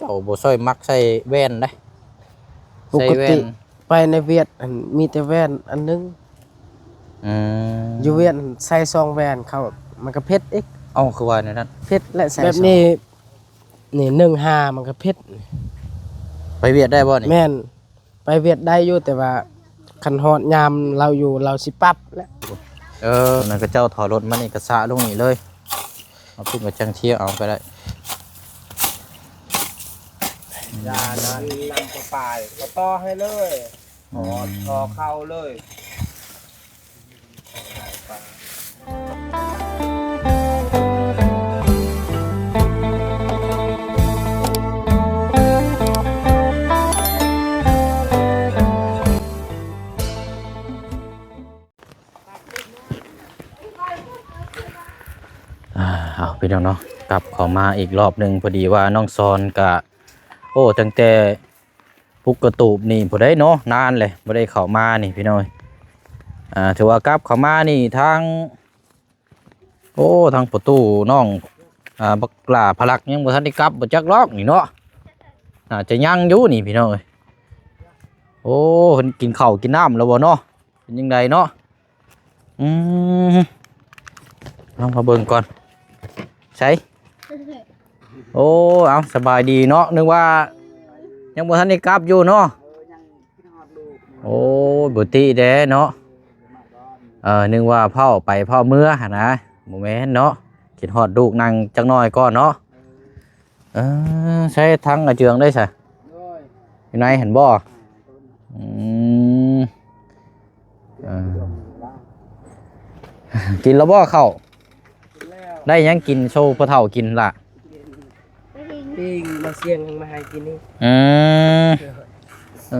ເຈົ້າບໍ່ຄ່ອຍມັກໃສ່ແວ່ນເດ້. ປົກກະຕິ ໃສ່ແວ່ນ ໄປໃນຫວຽດຫັ້ນມີແຕ່ແວ່ນອັນໜຶ່ງ. ອືມ ຢູ່ຫວຽດໃສ່ສອງແວ່ນ ເຂົ້າມັນກໍເຜັດອີກ. ເອົ້າ ຄືວ່າແນວນັ້ນ? ເຜັດແຫຼະ ໃສ່ ແບບນີ້ ສອງ ນີ້ ໜຶ່ງຫ້າ ມັນກໍເຜັດ. ໄປຫວຽດໄດ້ບໍ່ນີ້? ແມ່ນ ໄປຫວຽດໄດ້ຢູ່ ແຕ່ວ່າຄັນຮອດຍາມລາວຢູ່ ລາວຊິປັບແຫຼະ. ເອີ ນັ້ນກໍເຈົ້າຖອຍລົດມານີ້ກໍສະລົງນີ້ເລີຍ. ເອົາປຸ້ນກໍຈັ່ງທຽວເອົາກໍໄດ້. ຢ່ານັ້ນນຳປະປາຍ ກໍຕໍ່ໃຫ້ເລີຍ. ອືມ ຂໍ ຂໍເຂົ້າເລີຍ. ອ່າ ເອົາ ພີ່ນ້ອງເນາະ ກັບເຂົ້າມາອີກລອບໜຶ່ງ. ພໍດີວ່ານ້ອງຊອນກະ ໂອ້ ຕັ້ງແຕ່ ປຸກກະຕູບນີ້ຜູ້ໃດເນາະ ນານແຫຼະບໍ່ໄດ້ເຂົ້າມານີ້ພີ່ນ້ອງ. ອ່າ ຖືວ່າກັບເຂົ້າມານີ້ທາງ ໂອ້ ທາງປະຕູນ້ອງ ອ່າ ບັກຫຼ້າພະລັກຍັງບໍ່ທັນໄດ້ກັບບໍ່ຈັກດອກນີ້ເນາະ. ໜ້າຈະຍັງຢູ່ນີ້ພີ່ນ້ອງເອີຍ. ໂອ້ ເພິ່ນກິນເຂົ້າກິນນ້ຳແລ້ວບໍ່ເນາະ? ເປັນຈັ່ງໃດເນາະ? ອືມ ລອງມາເບິ່ງກ່ອນ. ໃສ? ໂອ້ ເອົາ ສະບາຍດີເນາະ. ນຶກວ່າຍັງບໍ່ທັນໄດ້ກັບຢູ່ເນາະ. ໂອ້ ບໍ່ຕິແດ່ເນາະ. ເອີ ນຶກວ່າຟ້າວໄປຟ້າວເມືອຫັ້ນນະ. ບໍ່ແມ່ນເນາະ. ຄິດຮອດລູກ ນັ່ງຈັກໜ້ອຍກ່ອນເນາະ. ເອີ ໃຊ້ຖັງອາເຈືອງໄດ້ຊະ? ໂດຍ ຢູ່ໃນຫັ້ນບໍ່? ອືມ ເອີ ກິນແລ້ວບໍ່ເຂົ້າ? ກິນແລ້ວ. ໄດ້ຫຍັງກິນໂຊພໍ່ເຖົ້າກິນລະ? ປີ້ງ ມາຊຽງມາໃຫ້ກິນນີ້. ອືມ ເອີ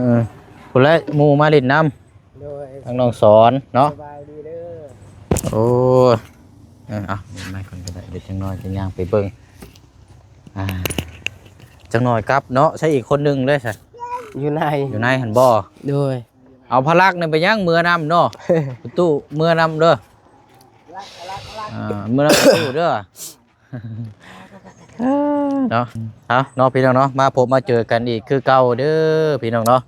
ພຸ້ນແຫຼະ ໝູ່ມາຫຼິ້ນນຳ. ໂດຍ ທາງນ້ອງສອນເນາະ. ສະບາຍດີເດີ. ໂອ້ ເອີ ເອົາ ໄມ້ກ່ອນກໍໄດ້ ເດີ ຈັກໜ້ອຍຈະຍ່າງໄປເບິ່ງ. ອ່າ ຈັກໜ້ອຍກັບເນາະ. ໃຊ້ອີກຄົນໜຶ່ງເດ້ຊະ? ຢູ່ໃນ ຢູ່ໃນຫັ້ນບໍ່? ໂດຍ ເອົາພະລັກນີ້ໄປຍັງເມືອນຳເນາະ. ປະຕູເມືອນຳເດີ. ອ່າ ເມືອນຳປະຕູເດີ. ເນາະ ເອົາເນາະພີ່ນ້ອງເນາະ ມາພົບມາເຈີກັນອີກຄືເກົ່າເດີພີ່ນ້ອງເນາະ.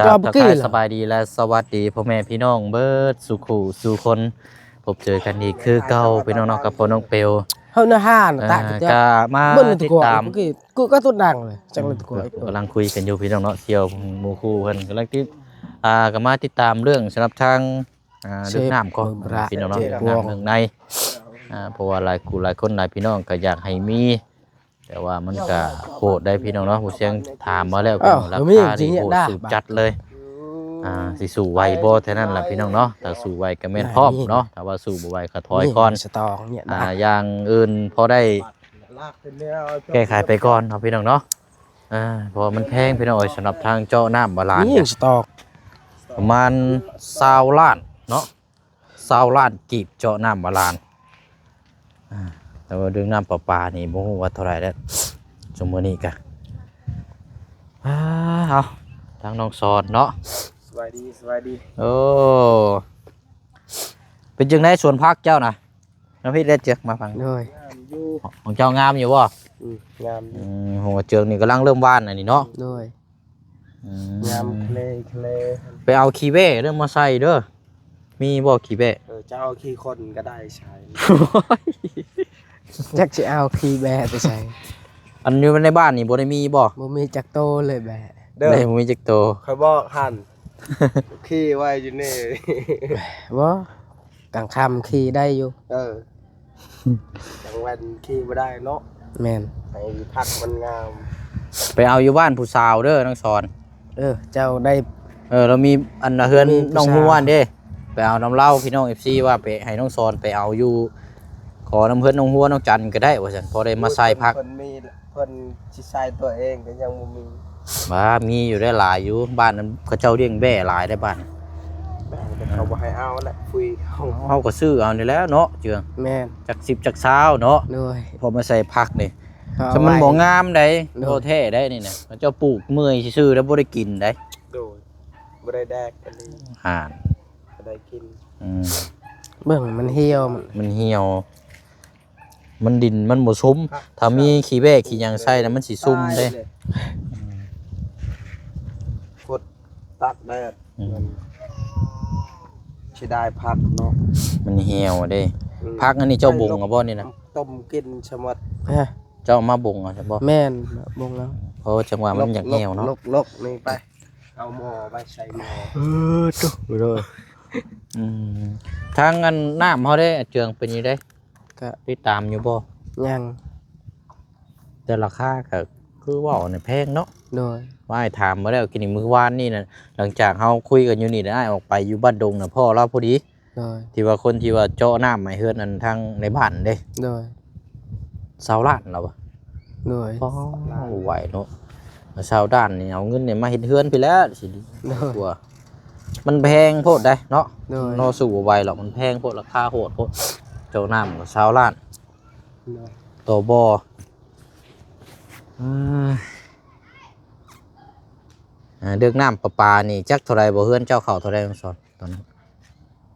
ກາບທັກທາຍສະບາຍດີ ແລະ ສະຫວັດດີພໍ່ແມ່ພີ່ນ້ອງເບິດສູ່ຄູ່ສູ່ຄົນ. ພົບເຈີກັນອີກຄືເກົ່າພີ່ນ້ອງເນາະ ກັບພໍ່ນ້ອງເປວ. ເຮົານະຫານຕາກ ກະມາຕິດຕາມ ກະຕຸດດັງເລີຍ ຈັກເລີຍ ກຳລັງຄຸຍກັນຢູ່ພີ່ນ້ອງເນາະ. ສ່ຽວໝູ່ຄູ່ເພິ່ນກຳລັງຕິດ ອ່າ ກະມາຕິດຕາມເລື່ອງສຳລັບທາງ ອ່າ ເລື່ອງນ້ຳກໍ ເຊຟ ພີ່ນ້ອງເນາະ ເລື່ອງນ້ຳເລື່ອງໃນ. ອ່າ ເພາະວ່າຫຼາຍຄູ່ຫຼາຍຄົນຫຼາຍພີ່ນ້ອງກໍຢາກໃຫ້ມີ ແຕ່ວ່າມັນກໍໂຫດໄດ໋ພີ່ນ້ອງເນາະ. ຜູ້ຊຽງຖາມມາແລ້ວ ລາຄານີ້ໂຫດສຸດຈັດເລີຍ. ອ່າ ຊິສູ້ໄຫວບໍ່ ເທົ່ານັ້ນລະພີ່ນ້ອງເນາະ. ຖ້າສູ້ໄຫວກໍແມ່ນພ້ອມເນາະ ຖ້າວ່າສູ້ບໍ່ໄຫວກໍຖອຍກ່ອນ. ອ່າ ຢ່າງອື່ນພໍໄດ້ແກ້ໄຂໄປກ່ອນເນາະພີ່ນ້ອງເນາະ. ອ່າ ເພາະວ່າມັນແພງພີ່ນ້ອງເອີຍ ສຳລັບທາງເຈາະນ້ຳບາດານ ມີຫຍັງສະຕອກ ປະມານຊາວລ້ານເນາະ ຊາວລ້ານກີບເຈາະນ້ຳບາດານ. ອ່າ ແຕ່ວ່າເລື່ອງນ້ຳປະປານີ້ບໍ່ຮູ້ວ່າເທົ່າໃດແລ້ວ ຊຸມມື້ນີ້ກະ. ອ່າ ເອົາ ທາງນ້ອງສອນເນາະ ສະບາຍດີ ສະບາຍດີ. ໂອ້ ເປັນຈັ່ງໃດສວນຜັກເຈົ້ານະ? ນ້ຳພິດເລັດເຈຍມາຟັງ. ໂດຍ ຂອງເຈົ້າງາມຢູ່ບໍ່? ອືມ ງາມຢູ່. ອືມ ຫົວເຈີງນີ້ກຳລັງເລີ່ມຫວ່ານອັນນີ້ເນາະ. ໂດຍ ອືມ ງາມເຄລເຄລ. ໄປເອົາຂີ້ແບ້ເດີມາໃສ່ເດີ. ມີບໍ່ຂີ້ແບ້? ເອີ ຈະເອົາຂີ້ຄົນກໍໄດ້ໃສ່. ຈັກຊິເອົາຂີ້ແບ້ໄປໃສ່. ອັນຢູ່ໃນບ້ານນີ້ບໍ່ໄດ້ມີບໍ່? ບໍ່ມີຈັກໂຕເລີຍແບ້. ເດີ ບໍ່ມີຈັກໂຕ. ຂ້ອຍບອກຫັ້ນ ຂີ້ໄວ້ຢູ່ນີ້. ບໍ່ ກາງຄ່ຳຂີ່ໄດ້ຢູ່. ເອີ ກາງແວ່ນຂີ່ບໍ່ໄດ້ເນາະ. ແມ່ນ ໃຫ້ຜັກມັນງາມ. ໄປເອົາຢູ່ບ້ານຜູ້ສາວເດີນາງສອນ. ເອີ ເຈົ້າໄດ້ ເອີ ລາວມີອັນເຮືອນນ້ອງຮົວເດ້ ໄປເອົານຳລາວ. ພີ່ນ້ອງເອັຟຊີວ່າໄປໃຫ້ນ້ອງສອນໄປເອົາຢູ່ ຂໍນຳເຮືອນນ້ອງຮົວນ້ອງຈັນກໍໄດ້ວ່າຊັ້ນ ພໍໄດ້ມາໃສ່ຜັກ. ເພິ່ນມີ ເພິ່ນຊິໃສ່ຕົວເອງກໍຍັງບໍ່ມີ. ວ່າມີຢູ່ໄດ້ຫຼາຍຢູ່ ບ້ານນັ້ນເຂົາເຈົ້າລ້ຽງແບ້ຫຼາຍໄດ້ບ້ານ. ແບ້ກໍເຂົາບໍ່ໃຫ້ເອົາແຫຼະ ຟຸຍເຂົາ. ເຮົາກໍຊື້ເອົານີ້ແຫຼະເນາະເຈືອງ. ແມ່ນ ຈັກສິບຈັກຊາວເນາະ. ໂດຍ ພໍມາໃສ່ຜັກນີ້ ແຕ່ມັນບໍ່ງາມໃດ໋. ໂດຍ ບໍ່ແທ້ໃດ໋ນີ້ນະ ເຂົາເຈົ້າປູກເມື່ອຍຊື່ໆ ແລ້ວບໍ່ໄດ້ກິນໃດ໋. ໂດຍ ບໍ່ໄດ້ແດກອັນນີ້ ຫານ ບໍ່ໄດ້ກິນ. ອືມ ເບິ່ງມັນຫ່ຽວ ມັນ ມັນຫ່ຽວ. ມັນດິນມັນບໍ່ຊຸ່ມ ຖ້າມີຂີ້ແບ້ຂີ້ຫຍັງໃສ່ແລ້ວມັນຊິຊຸ່ມເດ້. ອືມ ກົດຕາກແດດ ອືມ ມັນເສຍດາຍຜັກເນາະ ມັນຫ່ຽວເດ້. ອືມ ຜັກອັນນີ້ເຈົ້າບົງເອົາບໍ່ນີ້ນະ? ຕົ້ມກິນຊະໝົດ. ເຈົ້າເອົາມາບົງເອົາບໍ່? ແມ່ນ ບົງເອົາ ເພາະວ່າຈັງຫວະມັນຢາກຫ່ຽວເນາະ. ລົກໆ ນີ້ໄປ ເອົາໝໍ້ໄປໃສ່ໝໍ້. ເອີ ໂຕ ໂດຍ. ອືມ ທາງອັນນ້ຳເຮົາເດ້ ເຈືອງເປັນຈັ່ງໃດ? ກະຕິດຕາມຢູ່ບໍ່? ຍັງ. ແຕ່ລາຄາກະຄືເວົ້ານີ້ແພງເນາະ. ໂດຍ. ວ່າອ້າຍຖາມມາແລ້ວ ກິນມື້ວານນີ້ນະ ຫຼັງຈາກເຮົາຄຸຍກັນຢູ່ນີ້ ອ້າຍອອກໄປຢູ່ບ້ານດົງນະ ພໍ້ລາວພໍດີ. ໂດຍ. ທີ່ວ່າຄົນທີ່ວ່າເຈາະນ້ຳໃຫ້ເຮືອນອັນທາງໃນບ້ານເດ້. ໂດຍ. ຊາວລ້ານລາວວ່າ. ໂດຍ. ອໍ ໄວເນາະ ຊາວລ້ານນີ້ເອົາເງິນນີ້ມາເຮັດເຮືອນພີ້ແຫຼະ ຊິດີກວ່າ. ໂດຍ. ມັນແພງໂພດໃດ໋ເນາະ. ໂດຍ. ເນາະ ສູ້ບໍ່ໄຫວດອກ ມັນແພງໂພດ ລາຄາໂຫດໂພດ ເຈາະນ້ຳຊາວລ້ານ. ໂດຍ. ຕໍ່ບໍ່ ເອີ ເລື່ອງນ້ຳປະປານີ້ຈັກເທົ່າໃດບໍ່? ເຮືອນເຈົ້າເຂົ້າເທົ່າໃດ ນ້ອງສອນ ຕອນນັ້ນ?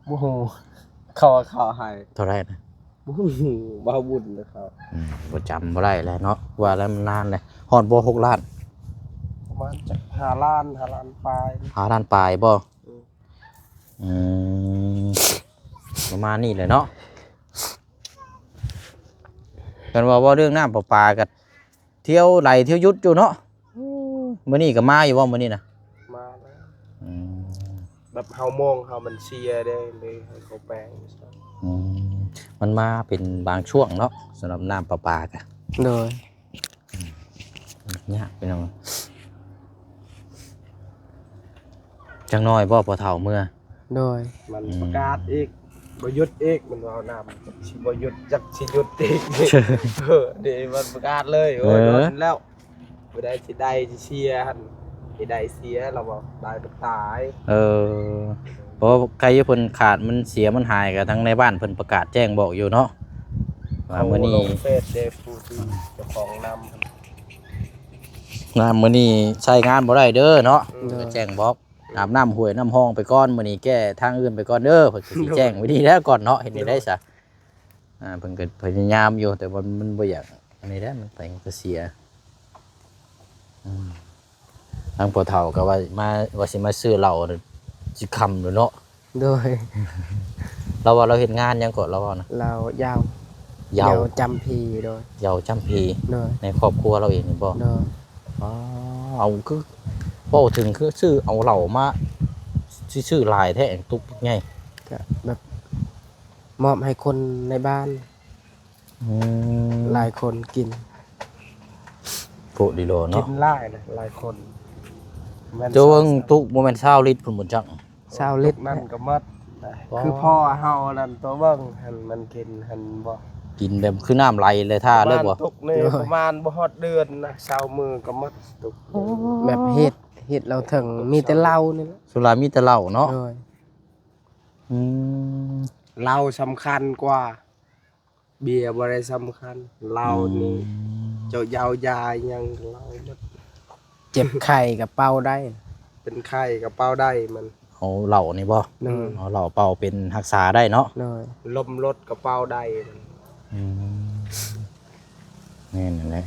ບໍ່ຮູ້ ເຂົາເຂົ້າໃຫ້ເທົ່າໃດນະ? ບໍ່ຮູ້ ບໍ່ບຸນເຂົາ ອືມ ບໍ່ຈຳບໍ່ໄດ້ແລ້ວເນາະ ວ່າແລ້ວມັນນານແລ້ວ. ຮອດບໍ່ ຫົກລ້ານ? ປະມານຈັກຫ້າລ້ານ ຫ້າລ້ານປາຍ ຫ້າລ້ານປາຍບໍ່? ອືມ ອືມ ປະມານນີ້ແຫຼະເນາະ. ຄັນວ່າເວົ້າເລື່ອງນ້ຳປະປາກໍ ທ່ຽວໄຫຼທ່ຽວຢຸດຢູ່ເນາະ. ມື້ນີ້ກໍມາຢູ່ບໍ່ມື້ນີ້ນະ? ມາແລ້ວ ອືມ ແບບເຮົາມອງເຮົາມັນເສຍເດ້ ເລີຍໃຫ້ເຂົາແປງ. ອືມ ມັນມາເປັນບາງຊ່ວງເນາະ ສຳລັບນ້ຳປະປາກະ. ໂດຍ. ຍາກພີ່ນ້ອງ ຈັກໜ້ອຍບໍ່ ພໍ່ເຖົ້າເມືອ? ໂດຍ. ມັນ ອືມ ປະກາດອີກ ບໍ່ຢຸດອີກ ມັນເວົ້ານຳ ຊິບໍ່ຢຸດ ຈັກຊິຢຸດອີກ. ເອີ ເດ້ ມັນປະກາດເລີຍ. ໂອ້ຍ ເອີ ດົນແລ້ວ ບໍ່ໄດ້ຊິໄດ້ຊິເສຍຫັ້ນ ຊິໄດ້ເສຍລາວເວົ້າ ໄດ້ມັນຕາຍ. ເອີ ເພາະໃກເພິ່ນຂາດມັນເສຍມັນຫາຍ ກໍທາງໃນບ້ານເພິ່ນປະກາດແຈ້ງບອກຢູ່ເນາະ ວ່າມື້ນີ້ ເຂົາລົງເຟສເດ້ ຜູ້ທີ່ເຈົ້າຂອງນ້ຳ ນ້ຳມື້ນີ້ໃຊ້ງານບໍ່ໄດ້ເດີເນາະ. ອືມ ເພິ່ນກໍແຈ້ງບອກ ອາບນ້ຳຫ້ວຍນ້ຳຮ່ອງໄປກ່ອນ ມື້ນີ້ແກ້ທາງອື່ນໄປກ່ອນເດີ ເພິ່ນກໍຊິແຈ້ງໄວ້ນີ້ແລ້ວກ່ອນເນາະ. ເຮັດແນວໃດຊະ? ອ່າ ເພິ່ນກໍພະຍາຍາມຢູ່ ແຕ່ວ່າມັນບໍ່ຢາກອັນນີ້ແຫຼະ ມັນໄປມັນກໍເສຍ. ອືມ ທາງພໍ່ເຖົ້າກໍວ່າມາ ວ່າຊິມາຊື້ເຫຼົ້າ ຊິຄ່ຳແລ້ວເນາະ. ໂດຍ. ລາວວ່າລາວເຮັດງານຫຍັງເກາະ ລາວເວົ້ານະ? ລາວຢາວ ຢາວ ຢາວຈຳພີ. ໂດຍ. ຢາວຈຳພີ. ໂດຍ. ໃນຄອບຄົວລາວເອງນີ້ບໍ່? ໂດຍ. ອໍ ເອົາ ຄືເວົ້າເຖິງຄືຊື້ເອົາເຫຼົ້າມາ ຊິຊື້ຫຼາຍແທ້ ຕຸກໃຫຍ່ ກະແບບມອບໃຫ້ຄົນໃນບ້ານ. ອືມ ຫຼາຍຄົນກິນ ໂພດດີໂລເນາະ ກິນຫຼາຍນະ ຫຼາຍຄົນ. ແມ່ນ ເຈົ້າເບິ່ງຕຸກບໍ່ແມ່ນຊາວລິດພຸ້ນບໍ່ຈັກ? ຊາວລິດນັ້ນກໍໝົດ. ຄືພໍ່ເຮົານັ້ນຕົວເບິ່ງຫັ້ນ ມັນກິນຫັ້ນບໍ່ ກິນແບບຄືນ້ຳໄຫຼເລີຍທ່າເລີຍບໍ່? ຕຸກນີ້ປະມານບໍ່ຮອດເດືອນນະ ຊາວມື້ກໍໝົດຕຸກ. ແບບເຮັດ ເຮັດແລ້ວເຖິງມີແຕ່ເຫຼົ້ານີ້ແຫຼະ ສ່ວນຫຼາຍມີແຕ່ເຫຼົ້າເນາະ. ໂດຍ. ອືມ ເຫຼົ້າສຳຄັນກວ່າ ເບຍບໍ່ໄດ້ສຳຄັນ ເຫຼົ້ານີ້ ອືມ ເຈົ້າຢາວຢາຫຍັງເຫຼົ້າໝົດ. ເຈັບໄຂ້ກໍເປົ່າໄດ້ ເປັນໄຂ້ກໍເປົ່າໄດ້ມັນ. ເອົາເຫຼົ້ານີ້ບໍ່? ໂດຍ. ເອົາເຫຼົ້າເປົ່າເປັນຮັກສາໄດ້ເນາະ. ໂດຍ. ລົມລົດກໍເປົ່າໄດ້ມັນ. ອືມ ແມ່ນນັ້ນແຫຼະ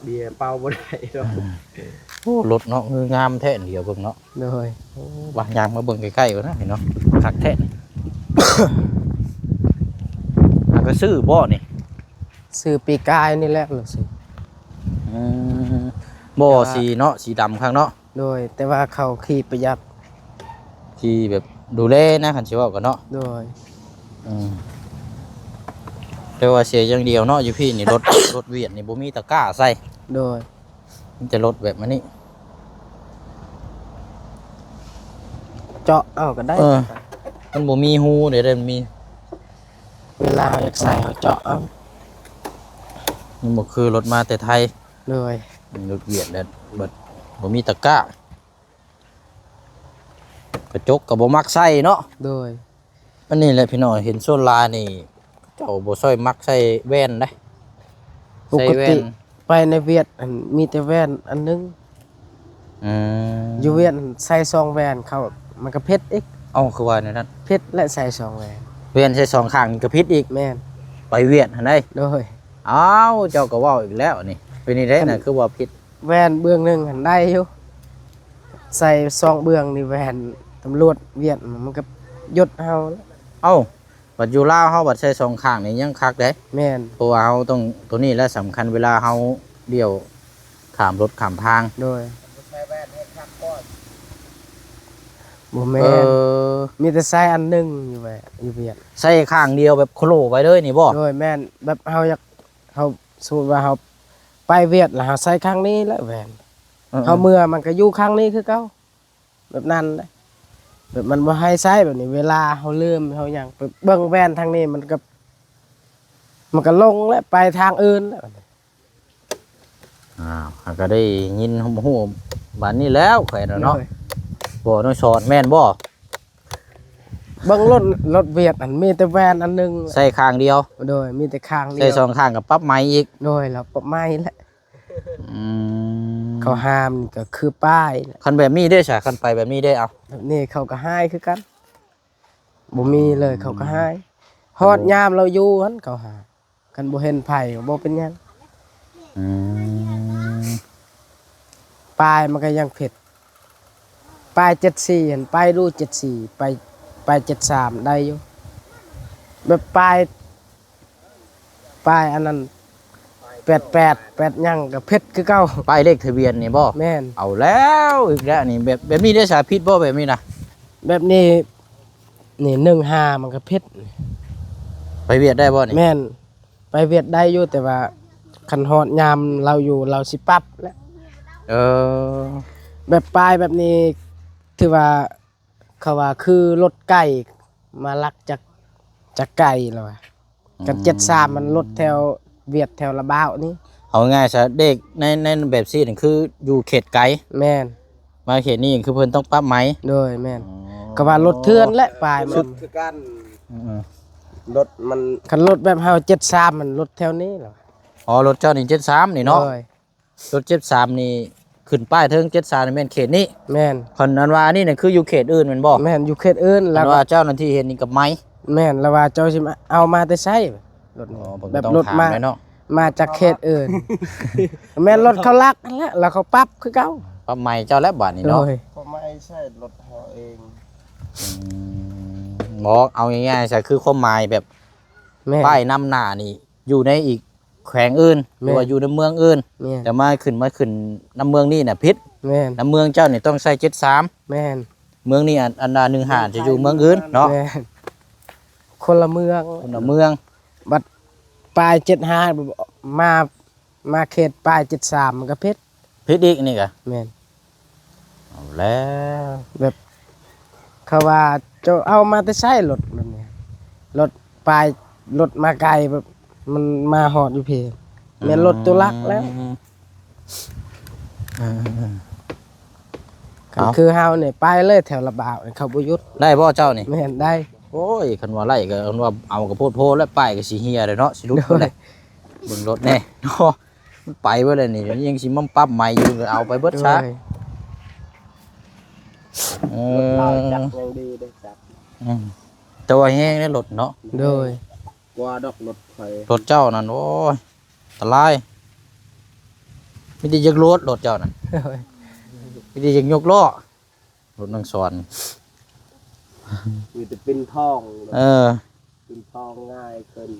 ເບຍເປົ່າບໍ່ໄດ້ດອກ. ໂອ້ ລົດເນາະ ງາມແທ້ ດຽວເບິ່ງເນາະ. ໂດຍ. ໂອ້ ວ່າຍ່າງມາເບິ່ງໃກ້ໆກ່ອນນະພີ່ນ້ອງ ຄັກແທ້ນີ້. ຫາກໍຊື້ບໍ່ນີ້? ຊື້ປີກາຍນີ້ແຫຼະ ລະຊື້. ອືມ ບໍ່ ສີເນາະ ສີດຳຄັກເນາະ. ໂດຍ. ແຕ່ວ່າເຂົາຂີ່ປະຢັດ ທີ່ແບບດູແລນະ ຄັນຊິເວົ້າກັນເນາະ. ໂດຍ. ອືມ ແຕ່ວ່າເສຍຢ່າງດຽວເນາະ ຢູ່ພີ້ນີ້ລົດ ລົດຫວຽດນີ້ບໍ່ມີຕະກ້າໃສ່. ໂດຍ. ມີແຕ່ລົດແບບອັນນີ້ ເຈາະເອົາກໍໄດ້. ເອີ ມັນບໍ່ມີຮູເດ້ ມັນມີ ເວລາເຮົາຢາກໃສ່ເຮົາເຈາະເອົາ. ມັນບໍ່ຄືລົດມາແຕ່ໄທ. ໂດຍ. ລົດຫວຽດແລ້ວເບິດ ບໍ່ມີຕະກ້າ ກະຈົກກໍບໍ່ມັກໃສ່ເນາະ. ໂດຍ. ອັນນີ້ແຫຼະພີ່ນ້ອງ ເຫັນສ່ວນຫຼາຍນີ້ ເຂົາເຈົ້າບໍ່ຄ່ອຍມັກໃສ່ແວ່ນເດ້. ປົກກະຕິ ໃສ່ແວ່ນ ໄປໃນຫວຽດຫັ້ນມີແຕ່ແວ່ນອັນໜຶ່ງ. ອືມ ຢູ່ຫວຽດໃສ່ສອງແວ່ນ ເຂົາມັນກໍຜິດອີກ. ເອົ້າ ຄືວ່າແນວນັ້ນ? ຜິດແຫຼະ ໃສ່ສອງແວ່ນ ແວ່ນໃສ່ສອງຂ້າງນີ້ກໍຜິດອີກ. ແມ່ນ. ໄປຫວຽດຫັ້ນໃດ໋. ໂດຍ. ອ້າວ ເຈົ້າກໍເວົ້າອີກແລ້ວນີ້ ເປັນຈັ່ງໃດນະ ຄືວ່າຜິດ? ແວ່ນເບື້ອງໜຶ່ງຫັ້ນໄດ້ຢູ່ ໃສ່ສອງເບື້ອງນີ້ ແວ່ນຕຳຫຼວດຫວຽດມັນກໍຍົດເຮົາ. ເອົ້າ ບັດຢູ່ລາວເຮົາບັດໃສ່ສອງຂ້າງນີ້ຍັງຄັກເດ້. ແມ່ນ ເພາະວ່າເຮົາຕ້ອງ ໂຕນີ້ແຫຼະສຳຄັນ ເວລາເຮົາລ້ຽວຂ້າມລົດຂ້າມທາງ. ໂດຍ ບໍ່ແມ່ນ ເອີ ມີແຕ່ໃສ່ອັນໜຶ່ງຢູ່ແວ ຢູ່ຫວຽດ ໃສ່ຂ້າງດຽວແບບໂຄໂລໄວ້ເລີຍນີ້ບໍ່? ໂດຍ ແມ່ນ ແບບເຮົາຢາກ ເຮົາ ສົມມຸດວ່າເຮົາໄປຫວຽດແລ້ວເຮົາໃສ່ຂ້າງນີ້ແຫຼະແວ່ນ ເອີໆ ເຮົາເມືອມັນກໍຢູ່ຂ້າງນີ້ຄືເກົ່າ ແບບນັ້ນແຫຼະ ແບບມັນບໍ່ໃຫ້ໃຊ້ແບບນີ້ ເວລາເຮົາລືມເຮົາຫຍັງ ໄປເບິ່ງແວ່ນທາງນີ້ມັນກໍ ມັນກໍຫຼົງແຫຼະ ໄປທາງອື່ນແຫຼະ. ອ້າວ ຫາກະໄດ້ຍິນຮູ້ບາດນີ້ແລ້ວ ຂ້ອຍນະເນາະ. ໂດຍ ບໍ່ ນ້ອງສອນແມ່ນບໍ່? ເບິ່ງລົດ ລົດຫວຽດຫັ້ນມີແຕ່ແວ່ນອັນໜຶ່ງ ໃສ່ຂ້າງດຽວ. ໂດຍ ມີແຕ່ຂ້າງດຽວ ໃສ່ສອງຂ້າງກໍປັບໃໝອີກ. ໂດຍ ແລ້ວປັບໃໝແຫຼະ. ອືມ ເຂົາຫ້າມກໍຄືປ້າຍແຫຼະ. ຄັນແບບນີ້ເດ້ຊະ ຄັນໄປແບບນີ້ເດ້? ເອົາ ແບບນີ້ເຂົາກໍຮ້າຍຄືກັນ ບໍ່ມີເລີຍ ເຂົາກໍຮ້າຍ. ຮອດຍາມລາວຢູ່ຫັ້ນເຂົາຫາ ຄັນບໍ່ເຫັນໃຜກໍບໍ່ເປັນຫຍັງ. ອືມ ປ້າຍມັນກໍຍັງຜິດ ປ້າຍເຈັດສີ່ຫັ້ນ ໄປດູເຈັດສີ່ ໄປ ໄປເຈັດສາມໄດ້ຢູ່ ແບບປ້າຍ ປ້າຍອັນນັ້ນ ແປດແປດ ແປດຫຍັງກໍຜິດຄືເກົ່າ. ປ້າຍເລກທະບຽນນີ້ບໍ່? ແມ່ນ. ເອົາແລ້ວອີກແລ້ວນີ້ ແບບ ແບບນີ້ໄດ້ສາຜິດບໍ່ ແບບນີ້ນະ? ແບບນີ້ ນີ້ ໜຶ່ງຫ້າມັນກໍຜິດ. ໄປຫວຽດໄດ້ບໍ່ນີ້? ແມ່ນ ໄປຫວຽດໄດ້ຢູ່ ແຕ່ວ່າຄັນຮອດຍາມລາວຢູ່ ລາວຊິປັບແຫຼະ. ເອີ ແບບປ້າຍແບບນີ້ ຖືວ່າ ເຂົາວ່າຄືລົດໄກ່ມາລັກຈາກ ຈາກໄກ່ລະວ່າ. ອືມ ກັນເຈັດສາມມັນລົດແຖວຫວຽດ ແຖວລະບາວນີ້. ເອົາງ່າຍຊະ ເດັກໃນ ໃນແບບຊີ້ນັ້ນຄືຢູ່ເຂດໄກ. ແມ່ນ. ມາເຂດນີ້ຄືເພິ່ນຕ້ອງປັບໃໝ. ໂດຍ ແມ່ນ. ອໍ ກໍວ່າລົດເຖື່ອນແຫຼະ ປ້າຍມັນຄືກັນ. ອືມໆ ລົດມັນ ຄັນລົດແບບເຮົາເຈັດສາມມັນລົດແຖວນີ້ລະ. ອໍ ລົດເຈົ້ານີ້ເຈັດສາມນີ້ເນາະ. ໂດຍ. ລົດເຈັດສາມນີ້ ຂຶ້ນປ້າຍເທິງເຈັດສາມນີ້ແມ່ນເຂດນີ້. ແມ່ນ. ຄັນອັນວ່າອັນນີ້ນະຄືຢູ່ເຂດອື່ນແມ່ນບໍ່? ແມ່ນ ຢູ່ເຂດອື່ນ. ແລ້ວວ່າເຈົ້າໜ້າທີ່ເຫັນນີ້ກໍໃໝ. ແມ່ນ. ແລ້ວວ່າເຈົ້າຊິມາເອົາມາແຕ່ໃສ? ລົດນີ້ ອໍ ເພິ່ນ ແບບລົດມາ ເນາະ ມາຈາກເຂດອື່ນ. ແມ່ນລົດເຂົາລັກຫັ້ນແຫຼະ ແລ້ວເຂົາປັບຄືເກົ່າ. ປັບໃໝເຈົ້າແລ້ວບາດນີ້ເນາະ. ໂດຍ. ກໍໃໝໃຊ້ລົດເຮົາເອງ. ອືມ ບໍ່ ເອົາງ່າຍໆຊະ ຄືຄວາມໝາຍແບບ ແມ່ນ ປ້າຍນຳໜ້ານີ້ ຢູ່ໃນອີກແຂວງອື່ນ ແມ່ນ ຫຼືວ່າຢູ່ໃນເມືອງອື່ນ. ແມ່ນ. ແຕ່ມາຂຶ້ນ ມາຂຶ້ນນຳເມືອງນີ້ນະຜິດ. ແມ່ນ. ນຳເມືອງເຈົ້ານີ້ຕ້ອງໃຊ້ເຈັດສາມ. ແມ່ນ. ເມືອງນີ້ອັນ ອັນໜຶ່ງຫ້າຈະຢູ່ເມືອງອື່ນເນາະ. ແມ່ນ. ຄົນລະເມືອງ ຄົນລະເມືອງ. ບັດປ້າຍເຈັດຫ້າ ມາ ມາເຂດປ້າຍເຈັດສາມມັນກໍຜິດ. ຜິດອີກນີ້ກະ. ແມ່ນ. ເອົາແລ້ວ ແບບເຂົາວ່າເຈົ້າເອົາມາແຕ່ໃສລົດແບບນີ້ ລົດປ້າຍ ລົດມາໄກ ແບບມັນມາຮອດຢູ່ພີ້. ອືມ ແມ່ນລົດຕຸລັກແລ້ວ. ເອີໆໆ ຄັນ ເອົ້າ ຄືເຮົານີ້ໄປເລີຍແຖວລະບາວ ເຂົາບໍ່ຢຸດ. ໄດ້ບໍ່ເຈົ້ານີ້? ແມ່ນ ໄດ້. ໂອ້ຍ ຄັນວ່າໄລ່ກໍ ຄັນວ່າເອົາກໍໂພດໂພແລ້ວ ປ້າຍກໍຊິເຫ່ຍແລ້ວເນາະ ຊິຫຼຸດ. ໂດຍ. ພຸ້ນແຫຼະ ເບິ່ງລົດແດ່ເນາະ. ມັນໄປເບິດແລ້ວນີ້ ຍັງຊິມາປັບໃໝຢູ່ ເອົາໄປເບິດຊະ. ໂດຍ. ເອີ ລົດເຮົາຈັກຍັງດີເດ້ ຈັກ. ອືມ ແຕ່ວ່າແຮງເດ້ລົດເນາະ. ໂດຍ. ກວ່າດອກລົດຂ້ອຍ ລົດເຈົ້ານັ້ນ ໂອ້ຍ ອັນຕະລາຍ. ມີແຕ່ຢາກໂລດລົດເຈົ້ານັ້ນ. ໂດຍ. ມີແຕ່ຢາກຍົກລໍ້. ລົດນາງສອນ ມີແຕ່ປິ່ນທອງ. ເອີ ປິ່ນທອງງ່າຍຂຶ້ນ.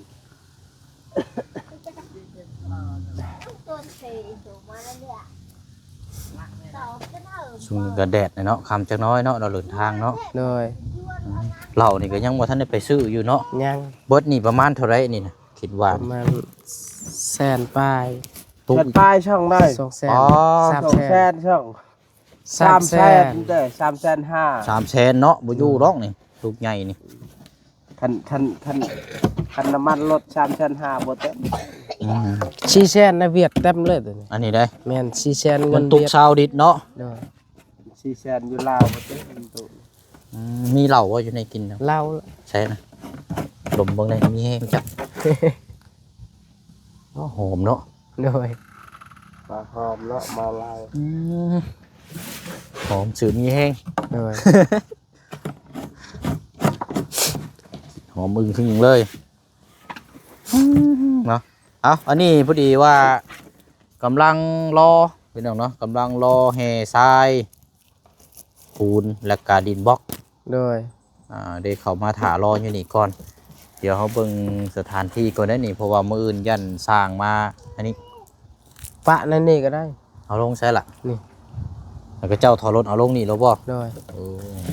ຊ່ວງນີ້ກໍແດດແຫຼະເນາະ ຄ່ຳຈັກໜ້ອຍເນາະ ເຮົາເດີນທາງເນາະ. ໂດຍ. ເຫຼົ້ານີ້ກໍຍັງບໍ່ທັນໄດ້ໄປຊື້ຢູ່ເນາະ. ຍັງ. ເບິດນີ້ປະມານເທົ່າໃດນີ້ນະ ຄິດວ່າ? ປະມານແສນປາຍ. ແສນປາຍຊ່ອງໄດ້. ສອງແສນ. ອໍ ສາມແສນ. ສອງແສນຊ່ອງ. ສາມແສນ. ສາມແສນເດ້ ສາມແສນຫ້າ. ສາມແສນເນາະ ບໍ່ຢູ່ດອກນີ້ ລູກໃຫຍ່ນີ້. ຄັນ ຄັນ ຄັນ ຄັນນ້ຳມັນລົດ ສາມແສນຫ້າບໍ່ເຕັມ. ອືມ ສີ່ແສນໃນຫວຽດເຕັມເລີຍໂຕນີ້. ອັນນີ້ໄດ໋. ແມ່ນ ສີ່ແສນເງິນຫວຽດ ຕຸກຊາວດິດເນາະ. ໂດຍ. ສີ່ແສນຢູ່ລາວບໍ່ເຕັມໂຕ. ອືມ ມີເຫຼົ້າບໍ່ຢູ່ໃນກິນ? ເຫຼົ້າ. ໃສ່ນະ ດົມເບິ່ງແດ່ ມີແຮງຈັກ. ອໍ ຫອມເນາະ. ໂດຍ. ປາຫອມເນາະ ມາລາວ. ອືມ ຫອມຊື່ມີແຮງ. ໂດຍ. ຫອມອຶ່ງຫຶ່ງເລີຍ. ອືມ ເນາະ. ເອົາ ອັນນີ້ພໍດີວ່າກຳລັງລໍ ພີ່ນ້ອງເນາະ ກຳລັງລໍແຮ່ຊາຍ ປູນ ແລ້ວກະດິນບລັອກ ໂດຍ ອ່າ ໄດ້ເຂົ້າມາຖ້າລໍຢູ່ນີ້ກ່ອນ. ດຽວເຮົາເບິ່ງສະຖານທີ່ກ່ອນເດ້ນີ້ ເພາະວ່າມື້ອື່ນຢ້ານຊ່າງມາ ອັນນີ້ ປະໃນນີ້ກໍໄດ້ ເອົາລົງໃສລະ? ນີ້ ແລ້ວກໍເຈົ້າຖອຍລົດເອົາລົງນີ້ໂລດບໍ່? ໂດຍ ໂອ້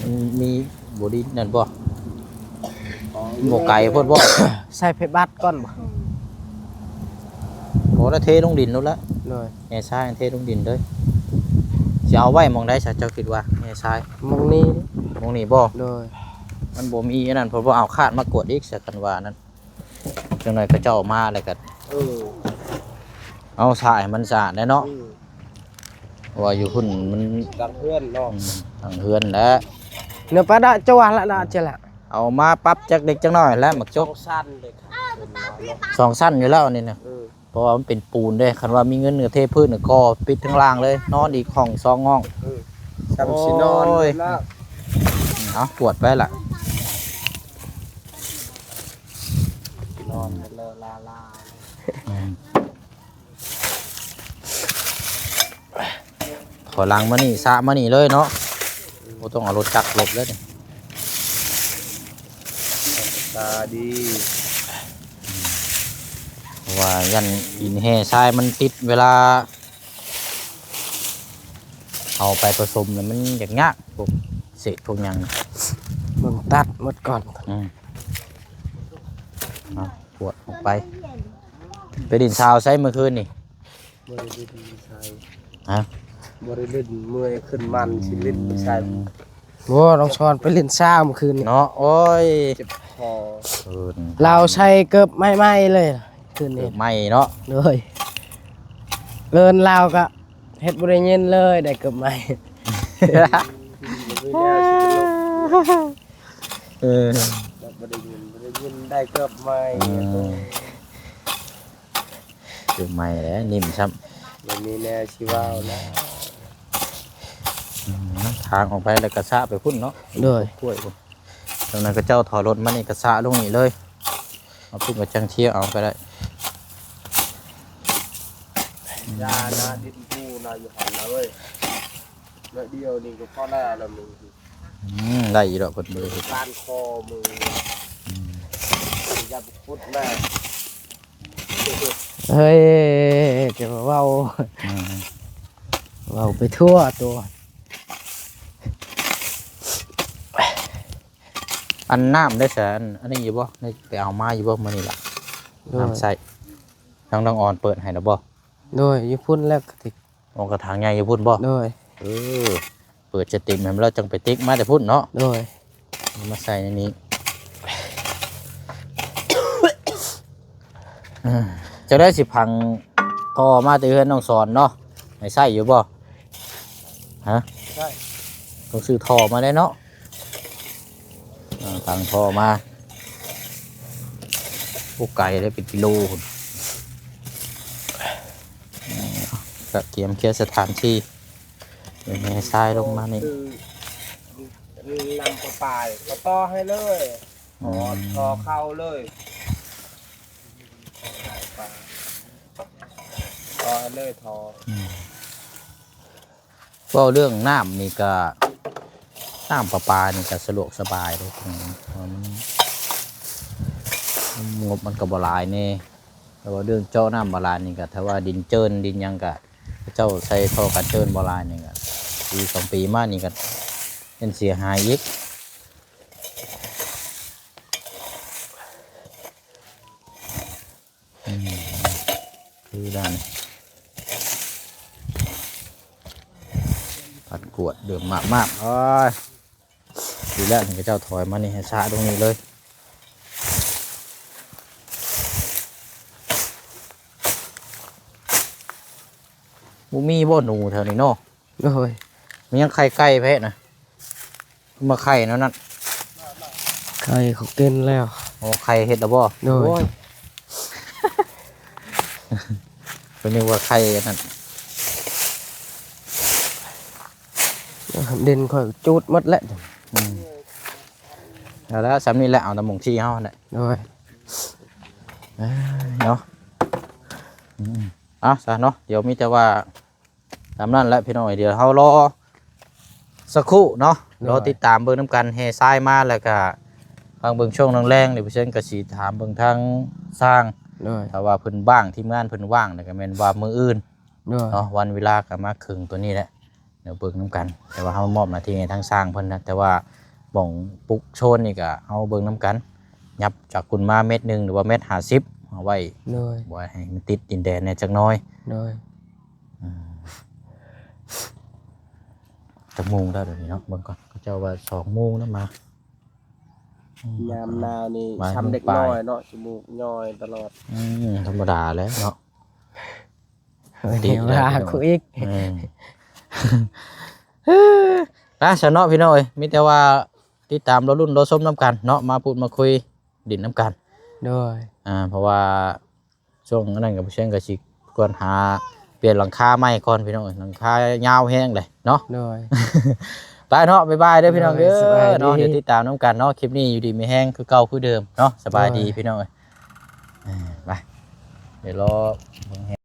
ມັນມີບໍ່ດີນັ້ນບໍ່? ບໍ່ໄກໂພດບໍ່? ໃສ່ໄຟບັດກ່ອນບໍ່? ບໍ່ລະ ເທລົງດິນໂລດລະ. ໂດຍ ແຮ່ຊາຍເທລົງດິນເລີຍ. ຊິເອົາໄວ້ໝ່ອງໃດຊະ ເຈົ້າຄິດວ່າແຮ່ຊາຍ? ໝ່ອງນີ້ ໝ່ອງນີ້ບໍ່? ໂດຍ ມັນບໍ່ມີອັນນັ້ນ ເພິ່ນບໍ່ເອົາຄາດມາກວດອີກຊະ ຄັນວ່ານັ້ນ. ຈັກໜ້ອຍເຂົາເຈົ້າມາແລ້ວກໍ ເອີ ເອົາສາໃຫ້ມັນສະອາດແດ່ເນາະ. ອືມ ເພາະວ່າຢູ່ພຸ້ນມັນ ຫຼັງເຮືອນເນາະ. ອືມ ຫຼັງເຮືອນແຫຼະ ເນາະ ປະດະຈະວ່າລະດະຈະລະ ເອົາມາປັບຈັກເລັກຈັກນ້ອຍແຫຼະ ໝາກຈົກ ສອງຊັ້ນເລີຍ ສອງຊັ້ນຢູ່ແລ້ວນີ້ນະ. ເອີ ເພາະວ່າມັນເປັນປູນເດ້ ຄັນວ່າມີເງິນກໍເທພື້ນກໍປິດທາງລ່າງເລີຍ ນອນອີກຫ້ອງສອງຫ້ອງ. ເອີ ຊ່ຳຊິນອນ ໂອ້ຍ ເລີຍລະ. ເອົາ ກວດໄປລະ ນອນເລີລາລາ. ອືມ ຖອຍຫຼັງມານີ້ ສະມານີ້ເລີຍເນາະ. ບໍ່ຕ້ອງເອົາລົດຈັກຫຼົບເລີຍນີ້ ຕາດີ. ເພາະວ່າຢ້ານຫີນແຮ່ຊາຍມັນຕິດ ເວລາເອົາໄປປະສົມນີ້ມັນຍາກໆ ພວກເສດພວກຫຍັງ ມັນຕັດໝົດກ່ອນ. ອືມ ເອົາ ກວດອອກໄປ. ໄປຫຼິ້ນສາວໃສມື້ຄືນນີ້? ບໍ່ໄດ້ຫຼິ້ນໃສ. ຮະ? ບໍ່ໄດ້ຫຼິ້ນ ເມື່ອຍຂຶ້ນມັນຊິຫຼິ້ນໃສ. ອືມ ໂອ້ ນ້ອງຊອນໄປຫຼິ້ນສາວມື້ຄືນນີ້ເນາະ. ໂອ້ຍ ເຈັບຄໍ. ເອີ ລາວໃສ່ເກີບໃໝ່ໆເລີຍຄືນນີ້ ເກີບໃໝ່ເນາະ. ໂດຍ ເອີ້ນລາວກໍເຮັດບໍ່ໄດ້ຍິນເລີຍ ໄດ້ເກີບໃໝ່. ເອີ ບໍ່ໄດ້ຍິນ ບໍ່ໄດ້ຍິນ ໄດ້ເກີບໃໝ່. ອືມ ເກີບໃໝ່ແຫຼະ ນິ້ມຊ້ຳ ບໍ່ມີແນວຊິເວົ້າແລ້ວ. ອືມ ທາງອອກໄປແລ້ວກະສະໄປພຸ້ນເນາະ. ໂດຍ ກ້ວຍພຸ້ນ. ຕອນນັ້ນເຂົາເຈົ້າຖອຍລົດມານີ້ກະສະລົງນີ້ເລີຍ ເອົາປຸ້ນກະຈັງເທເອົາກໍໄດ້. ຢ່ານະ ດິນປູນະ ຢູ່ຫັ້ນນະເວີຍ ໜ້ອຍດຽວນີ້ກໍພໍແລ້ວລະມຶງ. ອືມ ໄດ້ຢູ່ດອກ ເພິ່ນບໍ່ໄດ້ເຮັດ ການຄໍມື. ອືມ ຢ່າໄປຂຸດນະ. ເຮີ້ຍ ຈະເວົ້າ ອືມ ເວົ້າໄປທົ່ວຕົວ. ອັນນ້ຳໄດ້ສະ ອັນ ອັນນີ້ຢູ່ບໍ່? ໄດ້ໄປເອົາມາຢູ່ບໍ່ມື້ນີ້ລະ? ໂດຍ ນ້ຳໃຊ້ ທາງນ້ອງອອນເປີດໃຫ້ແລ້ວບໍ່? ໂດຍ ຢູ່ພຸ້ນແລ້ວກະຕິກ ອອກກະຖາງໃຫຍ່ຢູ່ພຸ້ນບໍ່? ໂດຍ ເອີ ເປີດຈະເຕັມໃຫ້ມັນແລ້ວຈັ່ງໄປຕິກມາແຕ່ພຸ້ນເນາະ. ໂດຍ ມາໃສ່ໃນນີ້. ເອີ ຈະໄດ້ຊິພັງທໍ່ມາແຕ່ເຮືອນນ້ອງສອນເນາະ ໃຫ້ໃຊ້ຢູ່ບໍ່? ຮະ? ໃຊ້ ຕ້ອງຊື້ທໍ່ມາແດ່ເນາະ. ອ່າ ຕັ້ງທໍ່ມາ ໂອ້ ໄກເດ້ ເປັນກິໂລພຸ້ນ. ກະກຽມເຄຍສະຖານທີ່ ແຮ່ຊາຍລົງມານີ້ ຄື ນ້ຳປະປາກໍຕໍ່ໃຫ້ເລີຍ. ອືມ ຕໍ່ເຂົ້າເລີຍ ຕໍ່ໃຫ້ເລີຍທໍ່. ອືມ ເວົ້າເລື່ອງນ້ຳນີ້ກະ ນ້ຳປະປານີ້ກະສະດວກສະບາຍເດ້ ເພາະວ່າມັນ ງົບມັນກະບໍ່ຫຼາຍແນ່. ແຕ່ວ່າເລື່ອງເຈາະນ້ຳບາດານນີ້ກະ ຖ້າວ່າດິນເຈີນດິນຫຍັງກະ ເຂົາເຈົ້າໃສ່ທໍ່ກັນເຈີນບໍ່ຫຼາຍນີ້ກະ ປີສອງປີມານີ້ກະເປັນເສຍຫາຍອີກ. ອືມ ຄືດ້ານ ພັດກວດເດີມມາກໆ. ໂອ້ຍ ດີແລ້ວ ເຂົາເຈົ້າຖອຍມານີ້ໃຫ້ສະຕົງນີ້ເລີຍ. ບໍ່ມີບໍ່ໜູແຖວນີ້ເນາະ? ໂດຍ ມີຫຍັງໄຂ່ໄກ່ແພະນະ ມາໄຂ່ແນວນັ້ນ. ໄຂ່ເຂົາກິນແລ້ວ. ໂອ້ ໄຂ່ເຮັດແລ້ວບໍ່? ໂດຍ ໂອ້ຍ ກໍນຶກວ່າໄຂ່ອັນນັ້ນ ດິນຂ້ອຍຈູດໝົດແລ້ວ. ອືມ ເອົາແລ້ວ ສ່ຳນີ້ແຫຼະ ເອົາແຕ່ໝ່ອງທີ່ເຮົາຫັ້ນແຫຼະ. ໂດຍ ເອີ ເນາະ. ອືມ ເອົາຊະເນາະ ດຽວມີແຕ່ວ່າຕາມນັ້ນແຫຼະພີ່ນ້ອງເອີຍ ດຽວເຮົາລໍສັກຄູ່ເນາະ ໂດຍ ລໍຕິດຕາມເບິ່ງນຳກັນ ແຫ່ຊາຍມາ ແລ້ວກະຟັງເບິ່ງຊ່ວງແລງໆ ດຽວເພິ່ນກະຊິຖາມເບິ່ງທາງຊ່າງ ໂດຍ ຖ້າວ່າເພິ່ນວ່າງ ທີມງານເພິ່ນວ່າງ ແລ້ວກະແມ່ນວ່າມື້ອື່ນ ໂດຍ ເນາະ ວັນເວລາກະມາເຄິ່ງໂຕນີ້ແຫຼະ ດຽວເບິ່ງນຳກັນ ແຕ່ວ່າເຮົາມອບໜ້າທີ່ໃຫ້ທາງຊ່າງເພິ່ນນະ ແຕ່ວ່າໝ່ອງປຸກໂຊນນີ້ກະເຮົາເບິ່ງນຳກັນ ຫຍັບຈາກພຸ້ນມາແມັດໜຶ່ງ ຫຼືວ່າແມັດຫ້າສິບ ເອົາໄວ້ ໂດຍ ບໍ່ໃຫ້ມັນຕິດດິນແດນແດ່ຈັກໜ້ອຍ ໂດຍ ອືມ ຈັກໂມງແລ້ວດຽວນີ້ເນາະ ເບິ່ງກ່ອນ ເຂົາເຈົ້າວ່າສອງໂມງນະມາ ອືມ ຍາມໜາວນີ້ ມາ ຊ່ຳເດັກນ້ອຍເນາະ ຂີ້ມູກຍ້ອຍຕະຫຼອດ ອືມ ທຳມະດາແຫຼະເນາະ ຕິດແລ້ວ ວ່າ ພີ່ນ້ອງ ກູອີກ ເອີ ໄປຊະເນາະພີ່ນ້ອງເອີຍ ມີແຕ່ວ່າຕິດຕາມລໍລຸ້ນລໍຊົມນຳກັນເນາະ ມາພູດມາຄຸຍດິນນຳກັນ ໂດຍ ອ່າ ເພາະວ່າຊ່ວງນັ້ນກະບໍ່ເຊີງກະຊິກ່ອນຫາປ່ຽນຫຼັງຄາໃໝ່ກ່ອນພີ່ນ້ອງເອີຍ ຫຼັງຄາຍາວແຮງເດ້ເນາະ ໂດຍ ໄປເນາະ ບາຍບາຍເດີພີ່ນ້ອງເດີ ໂດຍ ສະບາຍດີ ເນາະ ດຽວຕິດຕາມນຳກັນເນາະ ຄລິບນີ້ຢູ່ດີມີແຮງຄືເກົ່າຄືເດີມເນາະ ສະບາຍດີ ໂດຍ ພີ່ນ້ອງເອີຍ ເອີ ໄປ ດຽວລໍເບິ່ງ